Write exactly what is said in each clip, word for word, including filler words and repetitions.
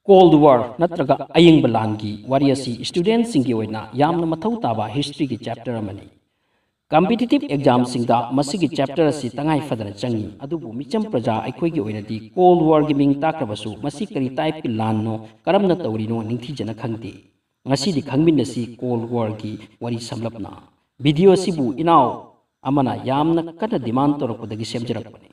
Cold War ꯅꯠꯇ꯭ꯔꯒ ꯑꯌꯤꯡꯕ ꯂꯥꯟꯒꯤ ꯋꯥꯔꯤ ꯑꯁꯤ studentꯁꯤꯡꯒꯤ ꯑꯣꯏꯅ ꯌꯥꯝꯅ ꯃꯊꯧ ꯇꯥꯕ historyꯒꯤ chapter ꯑꯃꯅꯤ꯫ Competitive examꯁꯤꯡꯗ ꯃꯁꯤꯒꯤ chapter ꯑꯁꯤ ꯇꯉꯥꯏ ꯐꯗꯅ ꯆꯪꯏ, ꯑꯗꯨꯕꯨ ꯃꯤꯆꯝ ꯄ꯭ꯔꯖꯥ ꯑꯩꯈꯣꯏꯒꯤ ꯑꯣꯏꯅꯗꯤ Cold Warꯒꯤ ꯃꯤꯡ ꯇꯥꯈ꯭ꯔꯕꯁꯨ ꯃꯁꯤ ꯀꯔꯤ typeꯀꯤ ꯂꯥꯟꯅꯣ, ꯀꯔꯝꯅ ꯇꯧꯔꯤꯅꯣ ꯅꯤꯡꯊꯤꯖꯅ ꯈꯪꯗꯦ꯫ ꯉꯁꯤꯗꯤ ꯈꯪꯃꯤꯟꯅꯁꯤ Cold Warꯒꯤ ꯋꯥꯔꯤ ꯁꯝꯂꯞꯅ꯫ Video ꯑꯁꯤꯕꯨ ꯏꯅꯥꯎ ꯑꯃꯅ ꯌꯥꯝꯅ ꯀꯟꯅ demand ꯇꯧꯔꯛꯄꯗꯒꯤ ꯁꯦꯝꯖꯔꯛꯄꯅꯤ꯫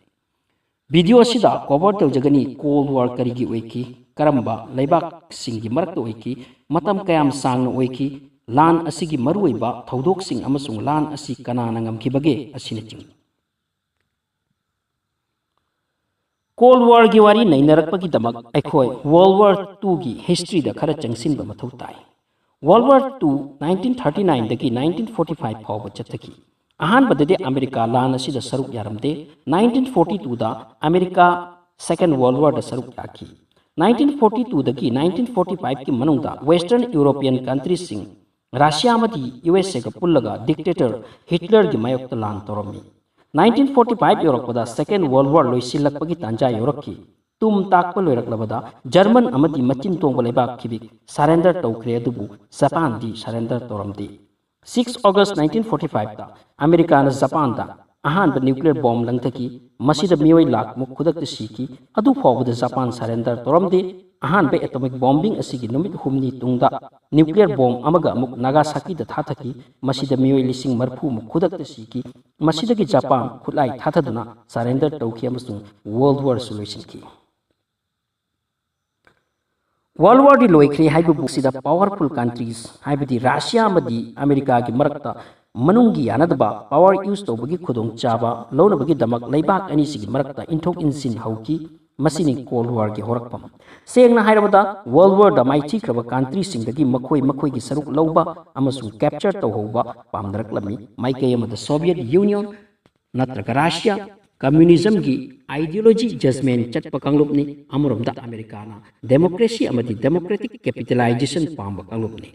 Video ꯑꯁꯤꯗ cover ꯇꯧꯖꯒꯅꯤ Cold War ꯀꯔꯤꯒꯤ ꯑꯣꯏꯈꯤ, ꯀꯔꯝꯕ ꯂꯩꯕꯥꯛꯁꯤꯡꯒꯤ ꯃꯔꯛꯇ ꯑꯣꯏꯈꯤ, ꯃꯇꯝ ꯀꯌꯥꯝ ꯁꯥꯡꯅ ꯑꯣꯏꯈꯤ, ꯂꯥꯟ ꯑꯁꯤꯒꯤ ꯃꯔꯨꯑꯣꯏꯕ ꯊꯧꯗꯣꯛꯁꯤꯡ ꯑꯃꯁꯨꯡ ꯂꯥꯟ ꯑꯁꯤ ꯀꯅꯥꯅ ꯉꯝꯈꯤꯕꯒꯦ ꯑꯁꯤꯅꯆꯤꯡꯕ꯫ Cold Warꯒꯤ ꯋꯥꯔꯤ ꯅꯩꯅꯔꯛꯄꯒꯤꯗꯃꯛ ꯑꯩꯈꯣꯏ World War twoꯒꯤ historyꯗ ꯈꯔ ꯆꯪꯁꯤꯟꯕ ꯃꯊꯧ ꯇꯥꯏ꯫ World War two nineteen thirty nineꯗꯒꯤ nineteen forty five ꯐꯥꯎꯕ ꯆꯠꯊꯈꯤ꯫ ꯑꯍꯥꯟꯕꯗꯗꯤ ꯑꯃꯦꯔꯤꯀꯥ ꯂꯥꯟ ꯑꯁꯤꯗ ꯁꯔꯨꯛ ꯌꯥꯔꯝꯗꯦ꯫ Nineteen forty twoꯗ ꯑꯃꯦꯔꯤꯀꯥ Second World Warꯗ ꯁꯔꯨꯛ ꯌꯥꯈꯤ꯫ Nineteen forty twoꯗꯒꯤ nineteen forty fiveꯀꯤ ꯃꯅꯨꯡꯗ Western European countryꯁꯤꯡ ꯔꯁꯤꯌꯥ ꯑꯃꯗꯤ USAꯒ ꯄꯨꯜꯂꯒ dictator ꯍꯤꯠꯂꯔꯒꯤ ꯃꯥꯌꯣꯛꯇ ꯂꯥꯟ ꯇꯧꯔꯝꯃꯤ꯫ Nineteen forty five ꯌꯧꯔꯛꯄꯗ Second World War ꯂꯣꯏꯁꯤꯜꯂꯛꯄꯒꯤ ꯇꯥꯟꯖꯥ ꯌꯧꯔꯛꯈꯤ꯫ ꯇꯨꯝ ꯇꯥꯛꯄ ꯂꯣꯏꯔꯛꯂꯕꯗ ꯖꯔꯃꯟ ꯑꯃꯗꯤ ꯃꯆꯤꯟ ꯇꯣꯡꯕ ꯂꯩꯕꯥꯛ ꯈꯤꯕꯤꯛ surrender ꯇꯧꯈ꯭ꯔꯦ, ꯑꯗꯨꯕꯨ ꯖꯄꯥꯟꯗꯤ surrender ꯇꯧꯔꯝꯗꯦ꯫ Six August nineteen forty fiveꯇ ꯑꯃꯦꯔꯤꯀꯥꯅ ꯖꯄꯥꯟꯗ ꯑꯍꯥꯟꯕ nuclear bomb ꯂꯪꯊꯈꯤ꯫ ꯃꯁꯤꯗ ꯃꯤꯑꯣꯏ ꯂꯥꯈ ꯃꯨꯛ ꯈꯨꯗꯛꯇ ꯁꯤꯈꯤ꯫ ꯑꯗꯨ ꯐꯥꯎꯕꯗ ꯖꯄꯥꯟ surrender ꯇꯧꯔꯝꯗꯦ꯫ ꯑꯍꯥꯟꯕ atomic bombing ꯑꯁꯤꯒꯤ ꯅꯨꯃꯤꯠ ꯍꯨꯝꯅꯤ ꯇꯨꯡꯗ nuclear bomb ꯑꯃꯒ ꯑꯃꯨꯛ ꯅꯥꯒꯥꯁꯥꯀꯤꯗ ꯊꯥꯊꯈꯤ꯫ ꯃꯁꯤꯗ ꯃꯤꯑꯣꯏ ꯂꯤꯁꯤꯡ ꯃꯔꯤꯐꯨ ꯃꯨꯛ ꯈꯨꯗꯛꯇ ꯁꯤꯈꯤ꯫ ꯃꯁꯤꯗꯒꯤ ꯖꯄꯥꯟ ꯈꯨꯠꯂꯥꯏ ꯊꯥꯊꯗꯨꯅ surrender ꯇꯧꯈꯤ ꯑꯃꯁꯨꯡ World Warꯁꯨ ꯂꯣꯏꯁꯤꯟꯈꯤ꯫ World Warꯗꯤ ꯂꯣꯏꯈ꯭ꯔꯦ ꯍꯥꯏꯕꯕꯨ ꯁꯤꯗ powerful countries, ꯍꯥꯏꯕꯗꯤ ꯔꯁꯤꯌꯥ ꯑꯃꯗꯤ ꯑꯃꯦꯔꯤꯀꯥꯒꯤ ꯃꯔꯛꯇ ꯃꯅꯨꯡꯒꯤ ꯌꯥꯅꯗꯕ power use ꯇꯧꯕꯒꯤ ꯈꯨꯗꯣꯡꯆꯥꯕ ꯂꯧꯅꯕꯒꯤꯗꯃꯛ ꯂꯩꯕꯥꯛ ꯑꯅꯤꯁꯤꯒꯤ ꯃꯔꯛꯇ ꯏꯟꯊꯣꯛ ꯏꯟꯁꯤꯟ ꯍꯧꯈꯤ꯫ ꯃꯁꯤꯅꯤ Cold Warꯒꯤ ꯍꯧꯔꯛꯐꯝ꯫ ꯁꯦꯡꯅ ꯍꯥꯏꯔꯕꯗ, World Warꯗ ꯃꯥꯏꯊꯤꯈ꯭ꯔꯕ countryꯁꯤꯡꯗꯒꯤ ꯃꯈꯣꯏ ꯃꯈꯣꯏꯒꯤ ꯁꯔꯨꯛ ꯂꯧꯕ ꯑꯃꯁꯨꯡ capture ꯇꯧꯍꯧꯕ ꯄꯥꯝꯅꯔꯛꯂꯝꯃꯤ꯫ ꯃꯥꯏꯀꯩ ꯑꯃꯗ Soviet Union ꯅꯠꯇ꯭ꯔꯒ ꯔꯁꯤꯌꯥ, communismꯒꯤ ideology judgment ꯆꯠꯄ ꯀꯥꯡꯂꯨꯞꯅꯤ꯫ ꯑꯃꯔꯣꯝꯗ ꯑꯃꯦꯔꯤꯀꯥꯅ democracy ꯑꯃꯗꯤ democratic capitalization ꯄꯥꯝꯕ ꯀꯥꯡꯂꯨꯞꯅꯤ꯫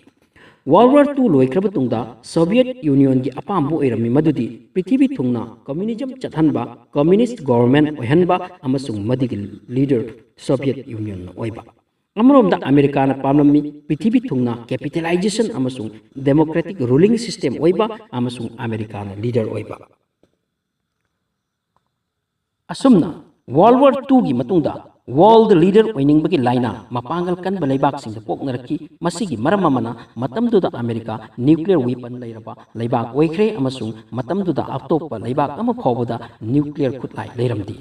World War two ꯂꯣꯏꯈ꯭ꯔꯕ ꯇꯨꯡꯗ Soviet Unionꯒꯤ ꯑꯄꯥꯝꯕ ꯑꯣꯏꯔꯝꯃꯤ ꯃꯗꯨꯗꯤ ꯄ꯭ꯔꯤꯊꯤꯕꯤ ꯊꯨꯡꯅ communism ꯆꯠꯍꯟꯕ, communist government ꯑꯣꯏꯍꯟꯕ ꯑꯃꯁꯨꯡ ꯃꯗꯨꯒꯤ leader Soviet Unionꯅ ꯑꯣꯏꯕ꯫ ꯑꯃꯔꯣꯝꯗ ꯑꯃꯦꯔꯤꯀꯥꯅ ꯄꯥꯝꯂꯝꯃꯤ ꯄ꯭ꯔꯤꯊꯤꯕꯤ ꯊꯨꯡꯅ capitalization ꯑꯃꯁꯨꯡ democratic ruling system ꯑꯣꯏꯕ ꯑꯃꯁꯨꯡ ꯑꯃꯦꯔꯤꯀꯥꯅ leader ꯑꯣꯏꯕ꯫ ꯑꯁꯨꯝꯅ World War Twoꯒꯤ ꯃꯇꯨꯡꯗ world leader ꯑꯣꯏꯅꯤꯡꯕꯒꯤ ꯂꯥꯏꯅꯥ ꯃꯄꯥꯡꯒꯜ ꯀꯟꯕ ꯂꯩꯕꯥꯛꯁꯤꯡꯗ ꯄꯣꯛꯅꯔꯛꯈꯤ꯫ ꯃꯁꯤꯒꯤ ꯃꯔꯝ ꯑꯃꯅ ꯃꯇꯝꯗꯨꯗ ꯑꯃꯦꯔꯤꯀꯥ nuclear weapon ꯂꯩꯔꯕ ꯂꯩꯕꯥꯛ ꯑꯣꯏꯈ꯭ꯔꯦ ꯑꯃꯁꯨꯡ ꯃꯇꯝꯗꯨꯗ ꯑꯇꯣꯞꯄ ꯂꯩꯕꯥꯛ ꯑꯃ ꯐꯥꯎꯕꯗ nuclear ꯈꯨꯠꯂꯥꯏ ꯂꯩꯔꯝꯗꯦ꯫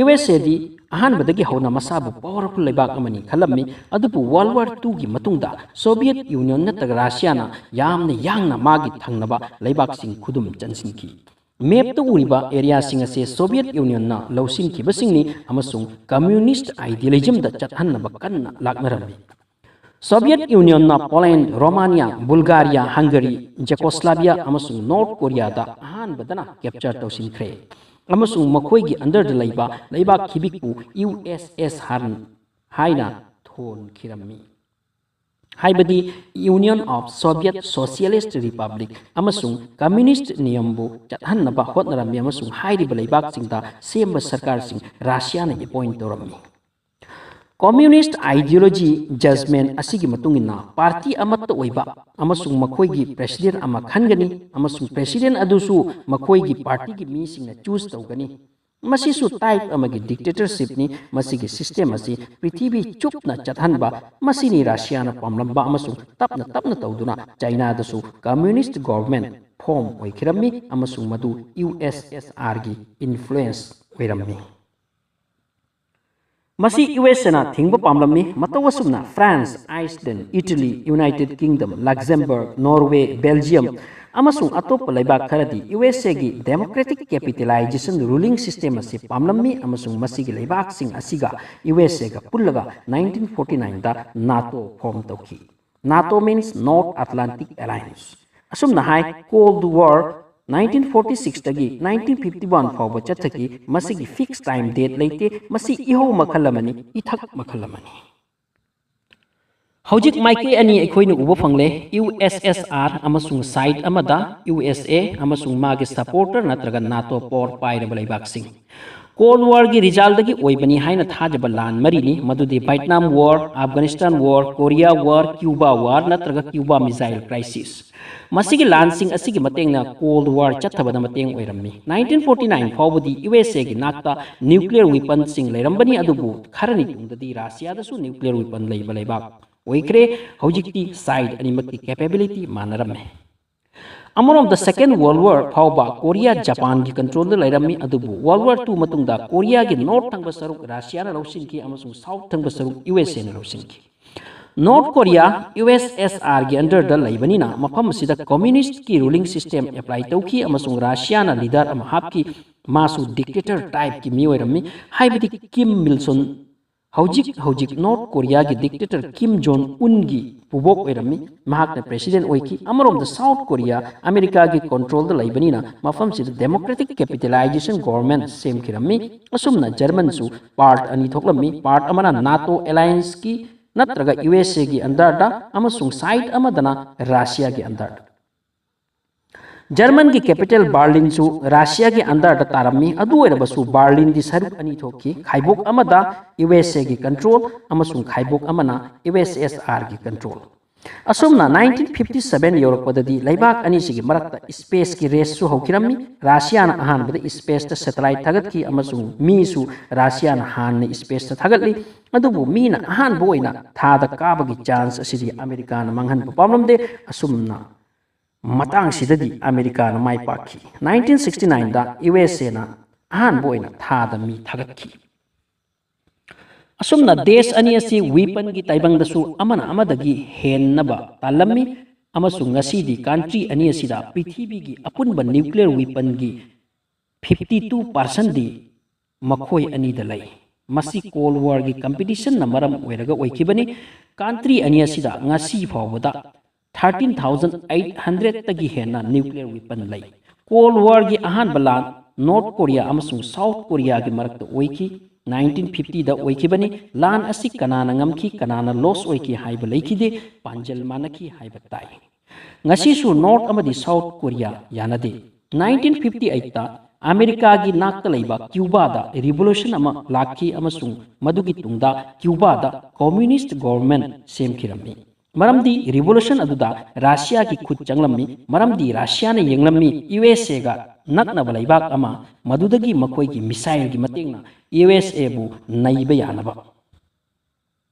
USAꯗꯤ ꯑꯍꯥꯟꯕꯗꯒꯤ ꯍꯧꯅ ꯃꯁꯥꯕꯨ powerful ꯂꯩꯕꯥꯛ ꯑꯃꯅꯤ ꯈꯜꯂꯝꯃꯤ, ꯑꯗꯨꯕꯨ World War Twoꯒꯤ ꯃꯇꯨꯡꯗ Soviet Union ꯅꯠꯇ꯭ꯔꯒ ꯔꯁꯤꯌꯥꯅ ꯌꯥꯝꯅ ꯌꯥꯡꯅ ꯃꯥꯒꯤ ꯊꯪꯅꯕ ꯂꯩꯕꯥꯛꯁꯤꯡ ꯈꯨꯗꯨꯝ ꯆꯟꯁꯤꯟꯈꯤ꯫ Mapꯇ ꯎꯔꯤꯕ areaꯁꯤꯡ ꯑꯁꯤ Soviet Unionꯅ ꯂꯧꯁꯤꯟꯈꯤꯕꯁꯤꯡꯅꯤ ꯑꯃꯁꯨꯡ communist idealismꯗ ꯆꯠꯍꯟꯅꯕ ꯀꯟꯅ ꯂꯥꯛꯅꯔꯝꯃꯤ꯫ Soviet Unionꯅ Poland, Romania, Bulgaria, Hungary, Czechoslovakia ꯑꯃꯁꯨꯡ North Koreaꯗ ꯑꯍꯥꯟꯕꯗꯅ capture ꯇꯧꯁꯤꯟꯈ꯭ꯔꯦ, ꯑꯃꯁꯨꯡ ꯃꯈꯣꯏꯒꯤ underꯗ ꯂꯩꯕ ꯂꯩꯕꯥꯛ ꯈꯤꯕꯤꯛꯄꯨ USSR ꯍꯥꯏꯅ ꯊꯣꯟꯈꯤꯔꯝꯃꯤ꯫ ꯍꯥꯏꯕꯗꯤ Union of Soviet Socialist Republic ꯑꯃꯁꯨꯡ communist ꯅꯤꯌꯝꯕꯨ ꯆꯠꯍꯟꯅꯕ ꯍꯣꯠꯅꯔꯝꯃꯤ ꯑꯃꯁꯨꯡ ꯍꯥꯏꯔꯤꯕ ꯂꯩꯕꯥꯛꯁꯤꯡꯗ ꯁꯦꯝꯕ ꯁꯔꯀꯥꯔꯁꯤꯡ ꯔꯁꯤꯌꯥꯅ appoint ꯇꯧꯔꯝꯃꯤ꯫ Communist ideology judgment ꯑꯁꯤꯒꯤ ꯃꯇꯨꯡ ꯏꯟꯅ party ꯑꯃꯠꯇ ꯑꯣꯏꯕ ꯑꯃꯁꯨꯡ ꯃꯈꯣꯏꯒꯤ president ꯑꯃ ꯈꯟꯒꯅꯤ ꯑꯃꯁꯨꯡ president ꯑꯗꯨꯁꯨ ꯃꯈꯣꯏꯒꯤ partyꯒꯤ ꯃꯤꯁꯤꯡꯅ choose ꯇꯧꯒꯅꯤ꯫ ꯃꯁꯤꯁꯨ type ꯑꯃꯒꯤ dictatorshipꯅꯤ꯫ ꯃꯁꯤꯒꯤ system ꯑꯁꯤ ꯄ꯭ꯔꯤꯊꯤꯕꯤ ꯆꯨꯞꯅ ꯆꯠꯍꯟꯕ, ꯃꯁꯤꯅꯤ ꯔꯁꯤꯌꯥꯅ ꯄꯥꯝꯂꯝꯕ ꯑꯃꯁꯨꯡ ꯇꯞꯅ ꯇꯞꯅ ꯇꯧꯗꯨꯅ ꯆꯥꯏꯅꯥꯗꯁꯨ communist government form ꯑꯣꯏꯈꯤꯔꯝꯃꯤ ꯑꯃꯁꯨꯡ ꯃꯗꯨ USSRꯒꯤ influence ꯑꯣꯏꯔꯝꯃꯤ꯫ ꯃꯁꯤ USAꯅ ꯊꯤꯡꯕ ꯄꯥꯝꯂꯝꯃꯤ꯫ ꯃꯇꯧ ꯑꯁꯨꯝꯅ France, Iceland, Italy, United Kingdom, Luxembourg, Norway, Belgium, ꯑꯃꯁꯨꯡ ꯑꯇꯣꯞꯄ ꯂꯩꯕꯥꯛ ꯈꯔꯗꯤ USAꯒꯤ democratic capitalization ruling system ꯑꯁꯤ ꯄꯥꯝꯂꯝꯃꯤ ꯑꯃꯁꯨꯡ ꯃꯁꯤꯒꯤ ꯂꯩꯕꯥꯛꯁꯤꯡ ꯑꯁꯤꯒ USAꯒ ꯄꯨꯜꯂꯒ nineteen forty nineꯗ NATO form ꯇꯧꯈꯤ꯫ NATO means North Atlantic Alliance꯫ ꯑꯁꯨꯝꯅ ꯍꯥꯏ, Cold War nineteen forty sixꯇꯒꯤ nineteen fifty one ꯐꯥꯎꯕ ꯆꯠꯊꯈꯤ꯫ ꯃꯁꯤꯒꯤ fixed time date ꯂꯩꯇꯦ꯫ ꯃꯁꯤ ꯏꯍꯧ ꯃꯈꯜ ꯑꯃꯅꯤ, ꯏꯊꯛ ꯃꯈꯜ ꯑꯃꯅꯤ꯫ ꯍꯧꯖꯤꯛ ꯃꯥꯏꯀꯩ ꯑꯅꯤ ꯑꯩꯈꯣꯏꯅ ꯎꯕ ꯐꯪꯂꯦ, USSR ꯑꯃꯁꯨꯡ side ꯑꯃꯗ USA ꯑꯃꯁꯨꯡ ꯃꯥꯒꯤ supporter ꯅꯠꯇ꯭ꯔꯒ NATO power ꯄꯥꯏꯔꯕ ꯂꯩꯕꯥꯛꯁꯤꯡ꯫ Cold Warꯒꯤ resultꯗꯒꯤ ꯑꯣꯏꯕꯅꯤ ꯍꯥꯏꯅ ꯊꯥꯖꯕ ꯂꯥꯟ ꯃꯔꯤꯅꯤ, ꯃꯗꯨꯗꯤ Vietnam War, Afghanistan War, Korea War, Cuba War ꯅꯠꯇ꯭ꯔꯒ Cuba Missile Crisis꯫ ꯃꯁꯤꯒꯤ ꯂꯥꯟꯁꯤꯡ ꯑꯁꯤꯒꯤ ꯃꯇꯦꯡꯅ Cold War ꯆꯠꯊꯕꯗ ꯃꯇꯦꯡ ꯑꯣꯏꯔꯝꯃꯤ꯫ Nineteen forty nine ꯐꯥꯎꯕꯗꯤ USAꯒꯤ ꯅꯥꯛꯇ nuclear weaponꯁꯤꯡ ꯂꯩꯔꯝꯕꯅꯤ, ꯑꯗꯨꯕꯨ ꯈꯔꯅꯤ ꯇꯨꯡꯗꯗꯤ ꯔꯁꯤꯌꯥꯗꯁꯨ nuclear weapon ꯂꯩꯕ ꯂꯩꯕꯥꯛ ꯑꯣꯏꯈ꯭ꯔꯦ꯫ ꯍꯧꯖꯤꯛꯇꯤ side ꯑꯅꯤꯃꯛꯀꯤ capability ꯃꯥꯟꯅꯔꯝꯃꯦ꯫ ꯑꯃꯔꯣꯝꯗ Second World War ꯐꯥꯎꯕ ꯀꯣꯔꯤꯌꯥ ꯖꯄꯥꯟꯒꯤ controlꯗ ꯂꯩꯔꯝꯃꯤ, ꯑꯗꯨꯕꯨ World War Two ꯃꯇꯨꯡꯗ ꯀꯣꯔꯤꯌꯥꯒꯤ north ꯊꯪꯕ ꯁꯔꯨꯛ ꯔꯁꯤꯌꯥꯅ ꯂꯧꯁꯤꯟꯈꯤ ꯑꯃꯁꯨꯡ south ꯊꯪꯕ ꯁꯔꯨꯛ USAꯅ ꯂꯧꯁꯤꯟꯈꯤ꯫ North Korea USSRꯒꯤ underꯗ ꯂꯩꯕꯅꯤꯅ ꯃꯐꯝ ꯑꯁꯤꯗ communistꯀꯤ ruling system apply ꯇꯧꯈꯤ ꯑꯃꯁꯨꯡ ꯔꯁꯤꯌꯥꯅ leader ꯑꯃ ꯍꯥꯞꯈꯤ꯫ ꯃꯥꯁꯨ dictator typeꯀꯤ ꯃꯤ ꯑꯣꯏꯔꯝꯃꯤ, ꯍꯥꯏꯕꯗꯤ ꯀꯤꯝ ꯏꯜ ꯁꯨꯡ꯫ ꯍꯧꯖꯤꯛ ꯍꯧꯖꯤꯛ North Koreaꯒꯤ dictator Kim Jong Unꯒꯤ ꯄꯨꯕꯣꯛ ꯑꯣꯏꯔꯝꯃꯤ꯫ ꯃꯍꯥꯛꯅ president ꯑꯣꯏꯈꯤ꯫ ꯑꯃꯔꯣꯝꯗ South Korea ꯑꯃꯦꯔꯤꯀꯥꯒꯤ controlꯗ ꯂꯩꯕꯅꯤꯅ ꯃꯐꯝꯁꯤꯗ democratic capitalization government ꯁꯦꯝꯈꯤꯔꯝꯃꯤ꯫ ꯑꯁꯨꯝꯅ Germanꯁꯨ part ꯑꯅꯤ ꯊꯣꯛꯂꯝꯃꯤ꯫ Part ꯑꯃꯅ NATO allianceꯀꯤ ꯅꯠꯇ꯭ꯔꯒ USAꯒꯤ underꯗ ꯑꯃꯁꯨꯡ side ꯑꯃꯗꯅ ꯔꯁꯤꯌꯥꯒꯤ underꯗ꯫ Germanꯒꯤ capital Berlinꯁꯨ ꯔꯁꯤꯌꯥꯒꯤ underꯗ ꯇꯥꯔꯝꯃꯤ꯫ ꯑꯗꯨ ꯑꯣꯏꯔꯕꯁꯨ Berlinꯗꯤ ꯁꯔꯨꯛ ꯑꯅꯤ ꯊꯣꯛꯈꯤ, ꯈꯥꯏꯕꯣꯛ ꯑꯃꯗ USAꯒꯤ control ꯑꯃꯁꯨꯡ ꯈꯥꯏꯕꯣꯛ ꯑꯃꯅ USSRꯒꯤ control꯫ ꯑꯁꯨꯝꯅ nineteen fifty seven ꯌꯧꯔꯛꯄꯗꯗꯤ ꯂꯩꯕꯥꯛ ꯑꯅꯤꯁꯤꯒꯤ ꯃꯔꯛꯇ spaceꯀꯤ raceꯁꯨ ꯍꯧꯈꯤꯔꯝꯃꯤ꯫ ꯔꯁꯤꯌꯥꯅ ꯑꯍꯥꯟꯕꯗ spaceꯇ satellite ꯊꯥꯒꯠꯈꯤ ꯑꯃꯁꯨꯡ ꯃꯤꯁꯨ ꯔꯁꯤꯌꯥꯅ ꯍꯥꯟꯅ spaceꯇ ꯊꯥꯒꯠꯂꯤ꯫ ꯑꯗꯨꯕꯨ ꯃꯤꯅ ꯑꯍꯥꯟꯕ ꯑꯣꯏꯅ ꯊꯥꯗ ꯀꯥꯕꯒꯤ chance ꯑꯁꯤꯗꯤ ꯑꯃꯦꯔꯤꯀꯥꯅ ꯃꯥꯡꯍꯟꯕ ꯄꯥꯝꯂꯝꯗꯦ꯫ ꯑꯁꯨꯝꯅ ꯃꯇꯥꯡꯁꯤꯗꯗꯤ ꯑꯃꯦꯔꯤꯀꯥꯅ ꯃꯥꯏ ꯄꯥꯛꯈꯤ꯫ Nineteen sixty nineꯗ USAꯅ ꯑꯍꯥꯟꯕ ꯑꯣꯏꯅ ꯊꯥꯗ ꯃꯤ ꯊꯥꯒꯠꯈꯤ꯫ ꯑꯁꯨꯝꯅ ꯗꯦꯁ ꯑꯅꯤ ꯑꯁꯤ weaponꯒꯤ ꯇꯥꯏꯕꯪꯗꯁꯨ ꯑꯃꯅ ꯑꯃꯗꯒꯤ ꯍꯦꯟꯅꯕ ꯇꯥꯜꯂꯝꯃꯤ, ꯑꯃꯁꯨꯡ ꯉꯁꯤꯗꯤ country ꯑꯅꯤ ꯑꯁꯤꯗ ꯄ꯭ꯔꯤꯊꯤꯕꯤꯒꯤ ꯑꯄꯨꯟꯕ nuclear weaponꯒꯤ fifty two percentꯗꯤ ꯃꯈꯣꯏ ꯑꯅꯤꯗ ꯂꯩ꯫ ꯃꯁꯤ Cold Warꯒꯤ competitionꯅ ꯃꯔꯝ ꯑꯣꯏꯔꯒ ꯑꯣꯏꯈꯤꯕꯅꯤ꯫ Country ꯑꯅꯤ ꯑꯁꯤꯗ ꯉꯁꯤ ꯐꯥꯎꯕꯗ thirteen thousand eight hundredꯇꯒꯤ ꯍꯦꯟꯅ nuclear weapon ꯂꯩ꯫ Cold Warꯒꯤ ꯑꯍꯥꯟꯕ ꯂꯥꯟ North Korea ꯑꯃꯁꯨꯡ South Koreaꯒꯤ ꯃꯔꯛꯇ ꯑꯣꯏꯈꯤ꯫ Nineteen fiftyꯗ ꯑꯣꯏꯈꯤꯕꯅꯤ꯫ ꯂꯥꯟ ꯑꯁꯤ ꯀꯅꯥꯅ ꯉꯝꯈꯤ, ꯀꯅꯥꯅ loss ꯑꯣꯏꯈꯤ ꯍꯥꯏꯕ ꯂꯩꯈꯤꯗꯦ꯫ ꯄꯥꯟꯖꯜ ꯃꯥꯟꯅꯈꯤ ꯍꯥꯏꯕ ꯇꯥꯏ꯫ ꯉꯁꯤꯁꯨ North ꯑꯃꯗꯤ South Korea ꯌꯥꯅꯗꯦ꯫ Nineteen fifty eightꯇ ꯑꯃꯦꯔꯤꯀꯥꯒꯤ ꯅꯥꯛꯇ ꯂꯩꯕ ꯀ꯭ꯌꯨꯕꯥꯗ revolution ꯑꯃ ꯂꯥꯛꯈꯤ ꯑꯃꯁꯨꯡ ꯃꯗꯨꯒꯤ ꯇꯨꯡꯗ ꯀ꯭ꯌꯨꯕꯥꯗ communist government ꯁꯦꯝꯈꯤꯔꯝꯃꯤ꯫ ꯃꯔꯝꯗꯤ revolution ꯑꯗꯨꯗ ꯔꯁꯤꯌꯥꯒꯤ ꯈꯨꯠ ꯆꯪꯂꯝꯃꯤ, ꯃꯔꯝꯗꯤ ꯔꯁꯤꯌꯥꯅ ꯌꯦꯡꯂꯝꯃꯤ ꯌꯨ ꯑꯦꯁ ꯑꯦꯒ ꯅꯛꯅꯕ ꯂꯩꯕꯥꯛ ꯑꯃ, ꯃꯗꯨꯗꯒꯤ ꯃꯈꯣꯏꯒꯤ missileꯒꯤ ꯃꯇꯦꯡꯅ ꯌꯨ ꯑꯦꯁ ꯑꯦꯕꯨ ꯅꯩꯕ ꯌꯥꯅꯕ꯫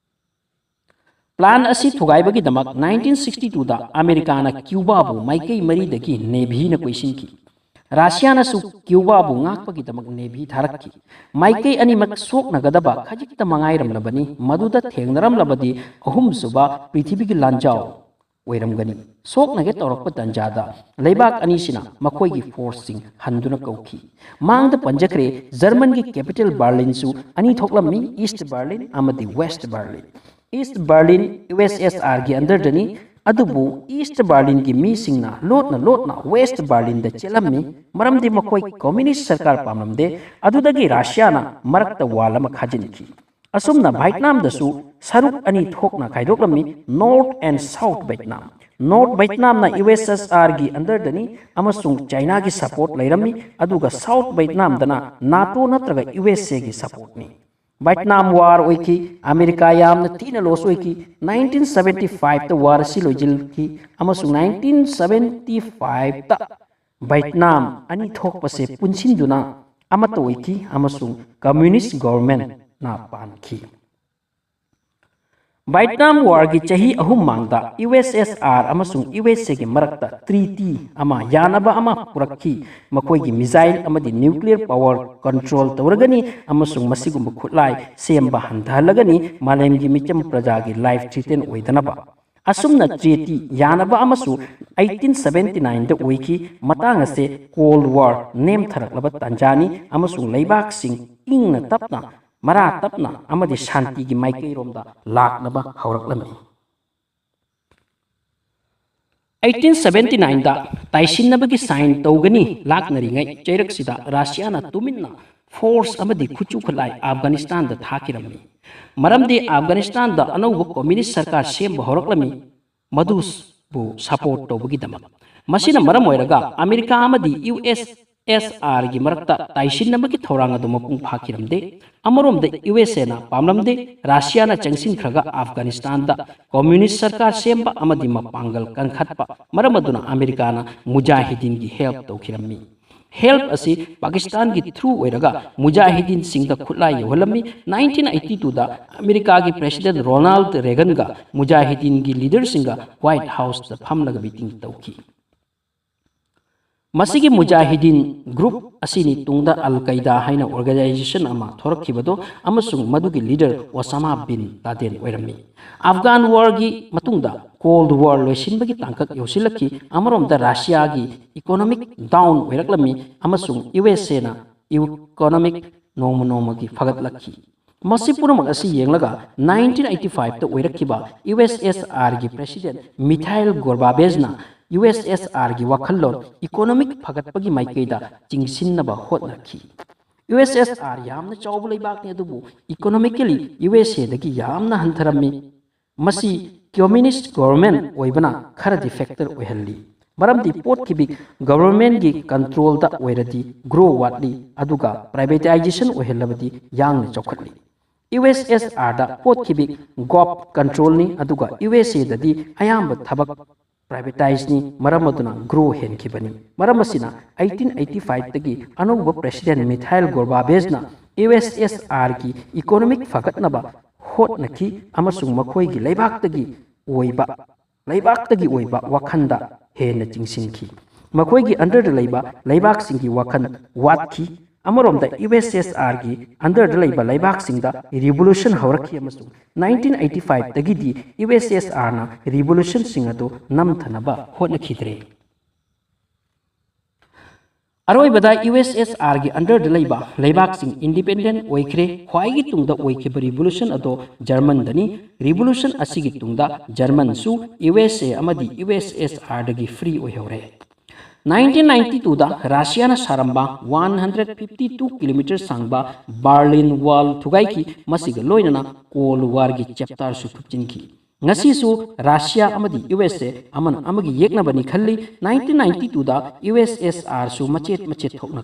Plan ꯑꯁꯤ ꯊꯨꯒꯥꯏꯕꯒꯤꯗꯃꯛ nineteen sixty twoꯗ ꯑꯃꯦꯔꯤꯀꯥꯅ ꯀ꯭ꯌꯨꯕꯥꯕꯨ ꯃꯥꯏꯀꯩ ꯃꯔꯤꯗꯒꯤ navyꯅ ꯀꯣꯏꯁꯤꯟꯈꯤ꯫ ꯔꯁꯤꯌꯥꯅꯁꯨ ꯀ꯭ꯌꯨꯕꯥꯕꯨ ꯉꯥꯛꯄꯒꯤꯗꯃꯛ navy ꯊꯥꯔꯛꯈꯤ꯫ ꯃꯥꯏꯀꯩ ꯑꯅꯤꯃꯛ ꯁꯣꯛꯅꯒꯗꯕ ꯈꯖꯤꯛꯇ ꯃꯉꯥꯏꯔꯝꯂꯕꯅꯤ, ꯃꯗꯨꯗ ꯊꯦꯡꯅꯔꯝꯂꯕꯗꯤ ꯑꯍꯨꯝꯁꯨꯕ ꯄ꯭ꯔꯤꯊꯤꯕꯤꯒꯤ ꯂꯥꯟꯖꯥꯎ ꯑꯣꯏꯔꯝꯒꯅꯤ꯫ ꯁꯣꯛꯅꯒꯦ ꯇꯧꯔꯛꯄ ꯇꯥꯟꯖꯥꯗ ꯂꯩꯕꯥꯛ ꯑꯅꯤꯁꯤꯅ ꯃꯈꯣꯏꯒꯤ forceꯁꯤꯡ ꯍꯟꯗꯨꯅ ꯀꯧꯈꯤ꯫ ꯃꯥꯡꯗ ꯄꯟꯖꯈ꯭ꯔꯦ, ꯖꯔꯃꯟꯒꯤ capital Berlinꯁꯨ ꯑꯅꯤ ꯊꯣꯛꯂꯝꯃꯤ, East Berlin ꯑꯃꯗꯤ West Berlin꯫ East Berlin U S S ꯑꯥꯔꯒꯤ underꯗꯅꯤ, ꯑꯗꯨꯕꯨ East Berlinꯒꯤ ꯃꯤꯁꯤꯡꯅ ꯂꯣꯠꯅ ꯂꯣꯠꯅ West Berlinꯗ ꯆꯦꯜꯂꯝꯃꯤ, ꯃꯔꯝꯗꯤ ꯃꯈꯣꯏ communist ꯁꯔꯀꯥꯔ ꯄꯥꯝꯂꯝꯗꯦ꯫ ꯑꯗꯨꯗꯒꯤ ꯔꯁꯤꯌꯥꯅ ꯃꯔꯛꯇ wall ꯑꯃ ꯈꯥꯖꯤꯟꯈꯤ꯫ ꯑꯁꯨꯝꯅ ꯚꯥꯏꯠꯅꯥꯝꯗꯁꯨ ꯁꯔꯨꯛ ꯑꯅꯤ ꯊꯣꯛꯅ ꯈꯥꯏꯗꯣꯛꯂꯝꯃꯤ, North and South Vietnam꯫ North Vietnamꯅ ꯌꯨ ꯑꯦꯁ ꯑꯦꯁ ꯑꯥꯔꯒꯤ underꯗꯅꯤ ꯑꯃꯁꯨꯡ ꯆꯥꯏꯅꯥꯒꯤ support ꯂꯩꯔꯝꯃꯤ, ꯑꯗꯨꯒ South Vietnamꯗꯅ ꯅꯥꯇꯣ ꯅꯠꯇ꯭ꯔꯒ ꯌꯨ ꯑꯦꯁ ꯑꯦꯒꯤ supportꯅꯤ꯫ Vietnam War ꯑꯣꯏꯈꯤ꯫ ꯑꯃꯦꯔꯤꯀꯥ ꯌꯥꯝꯅ ꯊꯤꯅ loss ꯑꯣꯏꯈꯤ꯫ Nineteen seventy fiveꯇ war ꯑꯁꯤ ꯂꯣꯏꯁꯤꯜꯈꯤ ꯑꯃꯁꯨꯡ nineteen seventy fiveꯇ ꯚꯥꯏꯠꯅꯥꯝ ꯑꯅꯤ ꯊꯣꯛꯄꯁꯦ ꯄꯨꯟꯁꯤꯟꯗꯨꯅ ꯑꯃꯠꯇ ꯑꯣꯏꯈꯤ ꯑꯃꯁꯨꯡ communist governmentꯅ ꯄꯥꯟꯈꯤ꯫ ꯚꯥꯏꯠꯅꯥꯝ Warꯒꯤ ꯆꯍꯤ ꯑꯍꯨꯝ ꯃꯥꯡꯗ ꯌꯨ ꯑꯦꯁ ꯑꯦꯁ ꯑꯥꯔ ꯑꯃꯁꯨꯡ ꯌꯨ ꯑꯦꯁ ꯑꯦꯒꯤ ꯃꯔꯛꯇ treaty ꯑꯃ, ꯌꯥꯅꯕ ꯑꯃ ꯄꯨꯔꯛꯈꯤ꯫ ꯃꯈꯣꯏꯒꯤ missile ꯑꯃꯗꯤ nuclear power control ꯇꯧꯔꯒꯅꯤ ꯑꯃꯁꯨꯡ ꯃꯁꯤꯒꯨꯝꯕ ꯈꯨꯠꯂꯥꯏ ꯁꯦꯝꯕ ꯍꯟꯊꯍꯜꯂꯒꯅꯤ, ꯃꯥꯂꯦꯝꯒꯤ ꯃꯤꯆꯝ ꯄ꯭ꯔꯖꯥꯒꯤ life threaten ꯑꯣꯏꯗꯅꯕ꯫ ꯑꯁꯨꯝꯅ treaty ꯌꯥꯅꯕ ꯑꯃꯁꯨ eighteen seventy nineꯗ ꯑꯣꯏꯈꯤ꯫ ꯃꯇꯥꯡ ꯑꯁꯦ Cold War ꯅꯦꯝꯊꯔꯛꯂꯕ ꯇꯥꯟꯖꯥꯅꯤ ꯑꯃꯁꯨꯡ ꯂꯩꯕꯥꯛꯁꯤꯡ ꯏꯪꯅ ꯇꯞꯅ, ꯃꯔꯥ ꯇꯞꯅ ꯑꯃꯗꯤ ꯁꯥꯟꯇꯤꯒꯤ ꯃꯥꯏꯀꯩꯔꯣꯝꯗ ꯂꯥꯛꯅꯕ ꯍꯧꯔꯛꯂꯝꯃꯤ꯫ Eighteen seventy nineꯗ ꯇꯥꯏꯁꯤꯟꯅꯕꯒꯤ sign ꯇꯧꯒꯅꯤ ꯂꯥꯛꯅꯔꯤꯉꯩ ꯆꯩꯔꯛꯁꯤꯗ ꯔꯁꯤꯌꯥꯅ ꯇꯨꯃꯤꯟꯅ force ꯑꯃꯗꯤ ꯈꯨꯠꯁꯨ ꯈꯨꯠꯂꯥꯏ ꯑꯐꯒꯥꯅꯤꯁꯇꯥꯟꯗ ꯊꯥꯈꯤꯔꯝꯃꯤ꯫ ꯃꯔꯝꯗꯤ ꯑꯐꯒꯥꯅꯤꯁꯇꯥꯟꯗ ꯑꯅꯧꯕ communist ꯁꯔꯀꯥꯔ ꯁꯦꯝꯕ ꯍꯧꯔꯛꯂꯝꯃꯤ, ꯃꯗꯨꯕꯨ support ꯇꯧꯕꯒꯤꯗꯃꯛ꯫ ꯃꯁꯤꯅ ꯃꯔꯝ ꯑꯣꯏꯔꯒ ꯑꯃꯦꯔꯤꯀꯥ ꯑꯃꯗꯤ ꯌꯨ ꯑꯦꯁ ꯑꯦꯁ ꯑꯥꯔꯒꯤ ꯃꯔꯛꯇ ꯇꯥꯏꯁꯤꯟꯅꯕꯒꯤ ꯊꯧꯔꯥꯡ ꯑꯗꯨ ꯃꯄꯨꯡ ꯐꯥꯈꯤꯔꯝꯗꯦ꯫ ꯑꯃꯔꯣꯝꯗ ꯌꯨ ꯑꯦꯁ ꯑꯦꯅ ꯄꯥꯝꯂꯝꯗꯦ꯫ ꯔꯁꯤꯌꯥꯅ ꯆꯪꯁꯤꯟꯈ꯭ꯔꯒ ꯑꯐꯒꯥꯅꯤꯁꯇꯥꯟꯗ ꯀꯝꯌꯨꯅꯤꯁ ꯁꯔꯀꯥꯔ ꯁꯦꯝꯕ ꯑꯃꯗꯤ ꯃꯄꯥꯡꯒꯜ ꯀꯟꯈꯠꯄ ꯃꯔꯝ ꯑꯗꯨꯅ ꯑꯃꯦꯔꯤꯀꯥꯅ ꯃꯨꯖꯥꯍꯤꯗꯤꯟꯒꯤ ꯍꯦꯜꯞ ꯇꯧꯈꯤꯔꯝꯃꯤ꯫ ꯍꯦꯜꯞ ꯑꯁꯤ ꯄꯥꯀꯤꯁꯇꯥꯟꯒꯤ ꯊ꯭ꯔꯨ ꯑꯣꯏꯔꯒ ꯃꯨꯖꯥꯍꯤꯗꯤꯟꯁꯤꯡꯗ ꯈꯨꯠꯂꯥꯏ ꯌꯧꯍꯜꯂꯝꯃꯤ꯫ ꯅꯥꯏꯟꯇꯤꯟ ꯑꯩꯠꯇꯤ ꯇꯨꯗ ꯑꯃꯦꯔꯤꯀꯥꯒꯤ ꯄ꯭ꯔꯦꯁꯤꯗꯦꯟ ꯔꯣꯅꯥꯜꯗ ꯔꯦꯒꯟꯒ ꯃꯨꯖꯥꯍꯤꯗꯤꯟꯒꯤ ꯂꯤꯗꯔꯁꯤꯡꯒ ꯋꯥꯏꯠ ꯍꯥꯎꯁꯇ ꯐꯝꯂꯒ ꯃꯤꯇꯤꯡ ꯇꯧꯈꯤ꯫ ꯃꯁꯤꯒꯤ ꯃꯨꯖꯥꯍꯤꯗꯤꯟ ꯒ꯭ꯔꯨꯞ ꯑꯁꯤꯅꯤ ꯇꯨꯡꯗ ꯑꯜ ꯀꯩꯗꯥ ꯍꯥꯏꯅ ꯑꯣꯔꯒꯅꯥꯏꯖꯦꯁꯟ ꯑꯃ ꯊꯣꯔꯛꯈꯤꯕꯗꯣ, ꯑꯃꯁꯨꯡ ꯃꯗꯨꯒꯤ ꯂꯤꯗꯔ ꯑꯣꯁꯥꯃꯥ ꯕꯤꯟ ꯂꯥꯗꯦꯟ ꯑꯣꯏꯔꯝꯃꯤ꯫ ꯑꯐꯒꯥꯟ ꯋꯥꯔꯒꯤ ꯃꯇꯨꯡꯗ ꯀꯣꯜꯗ ꯋꯥꯔ ꯂꯣꯏꯁꯤꯟꯕꯒꯤ ꯇꯥꯡꯀꯛ ꯌꯧꯁꯤꯜꯂꯛꯈꯤ꯫ ꯑꯃꯔꯣꯝꯗ ꯔꯁꯤꯌꯥꯒꯤ ꯏꯀꯣꯅꯣꯃꯤꯛ ꯗꯥꯎꯟ ꯑꯣꯏꯔꯛꯂꯝꯃꯤ, ꯑꯃꯁꯨꯡ ꯌꯨ ꯑꯦꯁ ꯑꯦꯅ ꯏꯀꯣꯅꯣꯃꯤꯛ ꯅꯣꯡꯃ ꯅꯣꯡꯃꯒꯤ ꯐꯒꯠꯂꯛꯈꯤ꯫ ꯃꯁꯤ ꯄꯨꯝꯅꯃꯛ ꯑꯁꯤ ꯌꯦꯡꯂꯒ ꯅꯥꯏꯟꯇꯤꯟ ꯑꯩꯠꯇꯤ ꯐꯥꯏꯚꯇ ꯑꯣꯏꯔꯛꯈꯤꯕ U S S ꯑꯥꯔꯒꯤ president methyl ꯒꯣꯔꯕꯥꯕꯦꯖꯅ U S S ꯑꯥꯔꯒꯤ ꯋꯥꯈꯜꯂꯣꯟ ꯏꯀꯣꯅꯣꯃꯤꯛ ꯐꯒꯠꯄꯒꯤ ꯃꯥꯏꯀꯩꯗ ꯆꯤꯡꯁꯤꯟꯅꯕ ꯍꯣꯠꯅꯈꯤ꯫ ꯌꯨ ꯑꯦꯁ ꯑꯦꯁ ꯑꯥꯔ ꯌꯥꯝꯅ ꯆꯥꯎꯕ ꯂꯩꯕꯥꯛꯅꯤ, ꯑꯗꯨꯕꯨ ꯏꯀꯣꯅꯣꯃꯤꯀꯦꯂꯤ ꯌꯨ ꯑꯦꯁ ꯑꯦꯗꯒꯤ ꯌꯥꯝꯅ ꯍꯟꯊꯔꯝꯃꯤ꯫ ꯃꯁꯤ ꯀꯝꯌꯨꯅꯤꯁ ꯒꯣꯚꯔꯟꯃꯦꯟꯠ ꯑꯣꯏꯕꯅ ꯈꯔꯗꯤ ꯐꯦꯛꯇꯔ ꯑꯣꯏꯍꯜꯂꯤ, ꯃꯔꯝꯗꯤ ꯄꯣꯠ ꯈꯤꯕꯤꯛ ꯒꯣꯚꯔꯟꯃꯦꯟꯠꯀꯤ ꯀꯟꯇ꯭ꯔꯣꯜꯗ ꯑꯣꯏꯔꯗꯤ ꯒ꯭ꯔꯣ ꯋꯥꯠꯂꯤ, ꯑꯗꯨꯒ ꯄ꯭ꯔꯥꯏꯚꯦꯇꯥꯏꯖꯦꯁꯟ ꯑꯣꯏꯍꯜꯂꯕꯗꯤ ꯌꯥꯡꯅ ꯆꯥꯎꯈꯠꯂꯤ꯫ ꯌꯨ ꯑꯦꯁ ꯑꯦꯁ ꯑꯥꯔꯗ ꯄꯣꯠ ꯈꯤꯕꯤꯛ ꯒꯣꯚ ꯀꯟꯇ꯭ꯔꯣꯜꯅꯤ, ꯑꯗꯨꯒ ꯌꯨ ꯑꯦꯁ ꯑꯦꯗꯗꯤ ꯑꯌꯥꯝꯕ ꯊꯕꯛ ꯄ꯭ꯔꯥꯏꯚꯦꯇꯥꯏꯖꯅꯤ, ꯃꯔꯝ ꯑꯗꯨꯅ ꯒ꯭ꯔꯣ ꯍꯦꯟꯈꯤꯕꯅꯤ꯫ ꯃꯔꯝ ꯑꯁꯤꯅ ꯑꯩꯠꯇꯤꯟ ꯑꯩꯠꯇꯤ ꯐꯥꯏꯚꯇꯒꯤ ꯑꯅꯧꯕ president methyl ꯒꯣꯔꯕꯥꯕꯦꯖꯅ U S S ꯑꯥꯔꯒꯤ economic ꯐꯒꯠꯅꯕ ꯍꯣꯠꯅꯈꯤ, ꯑꯃꯁꯨꯡ ꯃꯈꯣꯏꯒꯤ ꯂꯩꯕꯥꯛꯇꯒꯤ ꯑꯣꯏꯕ ꯂꯩꯕꯥꯛꯇꯒꯤ ꯑꯣꯏꯕ ꯋꯥꯈꯜꯗ ꯍꯦꯟꯅ ꯆꯤꯡꯁꯤꯟꯈꯤ꯫ ꯃꯈꯣꯏꯒꯤ ꯑꯟꯗꯔꯗ ꯂꯩꯕ ꯂꯩꯕꯥꯛꯁꯤꯡꯒꯤ ꯋꯥꯈꯜ ꯋꯥꯠꯈꯤ꯫ ꯑꯃꯔꯣꯝꯗ ꯌꯨ ꯑꯦꯁ ꯑꯦꯁ ꯑꯥꯔꯒꯤ ꯑꯟꯗꯔꯗ ꯂꯩꯕ ꯂꯩꯕꯥꯛꯁꯤꯡꯗ ꯔꯤꯚꯣꯂꯨꯁꯟ ꯍꯧꯔꯛꯈꯤ, ꯑꯃꯁꯨꯡ ꯅꯥꯏꯟꯇꯤꯟ ꯑꯩꯠꯇꯤ ꯐꯥꯏꯚꯇꯒꯤꯗꯤ ꯌꯨ ꯑꯦꯁ ꯑꯦꯁ ꯑꯥꯔꯅ ꯔꯤꯚꯣꯂꯨꯁꯟꯁꯤꯡ ꯑꯗꯨ ꯅꯝꯊꯅꯕ ꯍꯣꯠꯅꯈꯤꯗ꯭ꯔꯦ꯫ ꯑꯔꯣꯏꯕꯗ ꯌꯨ ꯑꯦꯁ ꯑꯦꯁ ꯑꯥꯔꯒꯤ ꯑꯟꯗꯔꯗ ꯂꯩꯕ ꯂꯩꯕꯥꯛꯁꯤꯡ ꯏꯟꯗꯤꯄꯦꯟꯗꯦꯟꯠ ꯑꯣꯏꯈ꯭ꯔꯦ꯫ ꯈ꯭ꯋꯥꯏꯒꯤ ꯇꯨꯡꯗ ꯑꯣꯏꯈꯤꯕ ꯔꯤꯚꯣꯂꯨꯁꯟ ꯑꯗꯣ ꯖꯔꯃꯟꯗꯅꯤ꯫ ꯔꯤꯚꯣꯂꯨꯁꯟ ꯑꯁꯤꯒꯤ ꯇꯨꯡꯗ ꯖꯔꯃꯟꯁꯨ ꯌꯨ ꯑꯦꯁ ꯑꯦ ꯑꯃꯗꯤ ꯌꯨ ꯑꯦꯁ ꯑꯦꯁ ꯑꯥꯔꯗꯒꯤ ꯐ꯭ꯔꯤ ꯑꯣꯏꯍꯧꯔꯦ꯫ ꯅꯥꯏꯟꯇꯤꯟ ꯅꯥꯏꯟꯇꯤ ꯇꯨꯗ ꯔꯁꯤꯌꯥꯅ ꯁꯥꯔꯝꯕ one hundred fifty two kilometre ꯁꯥꯡꯕ ꯕꯥꯔꯂꯤꯟ ꯋꯥꯜ ꯊꯨꯒꯥꯏꯈꯤ꯫ ꯃꯁꯤꯒ ꯂꯣꯏꯅꯅ ꯀꯣꯜ ꯋꯥꯔꯒꯤ ꯆꯦꯞꯇꯔꯁꯨ ꯊꯨꯞꯆꯤꯟꯈꯤ꯫ ꯉꯁꯤꯁꯨ ꯔꯥꯁꯤꯌꯥ ꯑꯃꯗꯤ ꯌꯨ ꯑꯦꯁ ꯑꯦ ꯑꯃꯅ ꯑꯃꯒꯤ ꯌꯦꯛꯅꯕꯅꯤ ꯈꯜꯂꯤ꯫ ꯅꯥꯏꯟꯇꯤꯟ ꯅꯥꯏꯟꯇꯤ ꯇꯨꯗ ꯌꯨ ꯑꯦꯁ ꯑꯦꯁ ꯑꯥꯔꯁꯨ ꯃꯆꯦꯠ ꯃꯆꯦꯠ ꯊꯣꯛꯅ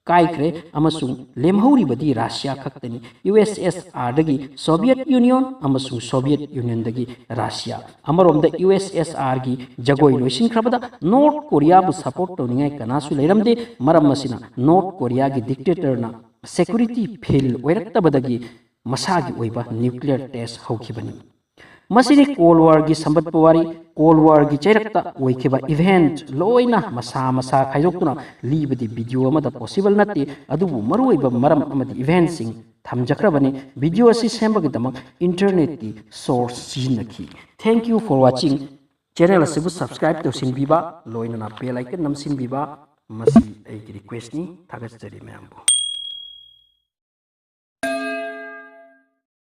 ꯀꯥꯏꯈ꯭ꯔꯦ ꯑꯃꯁꯨꯡ ꯂꯦꯝꯍꯧꯔꯤꯕꯗꯤ ꯔꯥꯁꯤꯌꯥ ꯈꯛꯇꯅꯤ꯫ U S S ꯑꯥꯔꯗꯒꯤ Soviet union ꯑꯃꯁꯨꯡ ꯁꯣꯚꯤꯌꯦꯠ ꯌꯨꯅꯤꯌꯟꯗꯒꯤ ꯔꯥꯁꯤꯌꯥ꯫ ꯑꯃꯔꯣꯝꯗ ꯌꯨ ꯑꯦꯁ ꯑꯦꯁ ꯑꯥꯔꯒꯤ ꯖꯒꯣꯏ ꯂꯣꯏꯁꯤꯟꯈ꯭ꯔꯕꯗ ꯅꯣꯔꯠ ꯀꯣꯔꯤꯌꯥꯕꯨ ꯁꯄꯣꯔꯠ ꯇꯧꯅꯤꯡꯉꯥꯏ ꯀꯅꯥꯁꯨ ꯂꯩꯔꯝꯗꯦ꯫ ꯃꯔꯝ ꯑꯁꯤꯅ ꯅꯣꯔꯠ ꯀꯣꯔꯤꯌꯥꯒꯤ ꯗꯤꯛꯇꯦꯇꯔꯅ ꯁꯦꯀ꯭ꯌꯨꯔꯤꯇꯤ ꯐꯦꯜ ꯑꯣꯏꯔꯛꯇꯕꯗꯒꯤ ꯃꯁꯥꯒꯤ ꯑꯣꯏꯕ ꯅ꯭ꯌꯨꯀ꯭ꯂꯤꯌꯔ ꯇꯦꯁ ꯍꯧꯈꯤꯕꯅꯤ꯫ ꯃꯁꯤꯗꯤ ꯀꯣꯜ ꯋꯥꯔꯒꯤ ꯁꯝꯕꯠꯄ ꯋꯥꯔꯤ, ꯀꯣꯜ ꯋꯥꯔꯒꯤ ꯆꯩꯔꯛꯇ ꯑꯣꯏꯈꯤꯕ ꯏꯚꯦꯟꯠ ꯂꯣꯏꯅ ꯃꯁꯥ ꯃꯁꯥ ꯈꯥꯏꯗꯣꯛꯇꯨꯅ ꯂꯤꯕꯗꯤ ꯚꯤꯗꯤꯑꯣ ꯑꯃꯗ ꯄꯣꯁꯤꯕꯜ ꯅꯠꯇꯦ, ꯑꯗꯨꯕꯨ ꯃꯔꯨꯑꯣꯏꯕ ꯃꯔꯝ ꯑꯃꯗꯤ ꯏꯚꯦꯟꯠꯁꯤꯡ ꯊꯝꯖꯈ꯭ꯔꯕꯅꯤ꯫ ꯚꯤꯗꯤꯑꯣ ꯑꯁꯤ ꯁꯦꯝꯕꯒꯤꯗꯃꯛ ꯏꯟꯇꯔꯅꯦꯠꯀꯤ ꯁꯣꯔꯁ ꯁꯤꯖꯤꯟꯅꯈꯤ꯫ Thank you for watching꯫ Channel ꯑꯁꯤꯕꯨ ꯁꯕꯁꯀ꯭ꯔꯥꯏꯕ ꯇꯧꯁꯤꯟꯕꯤꯕ, ꯂꯣꯏꯅꯅ ꯕꯦꯜ ꯑꯥꯏꯀꯟ ꯅꯝꯁꯤꯟꯕꯤꯕ, ꯃꯁꯤ ꯑꯩꯒꯤ ꯔꯤꯀ꯭ꯋꯦꯁꯅꯤ꯫ ꯊꯥꯒꯠꯆꯔꯤ ꯃꯌꯥꯝꯕꯨ꯫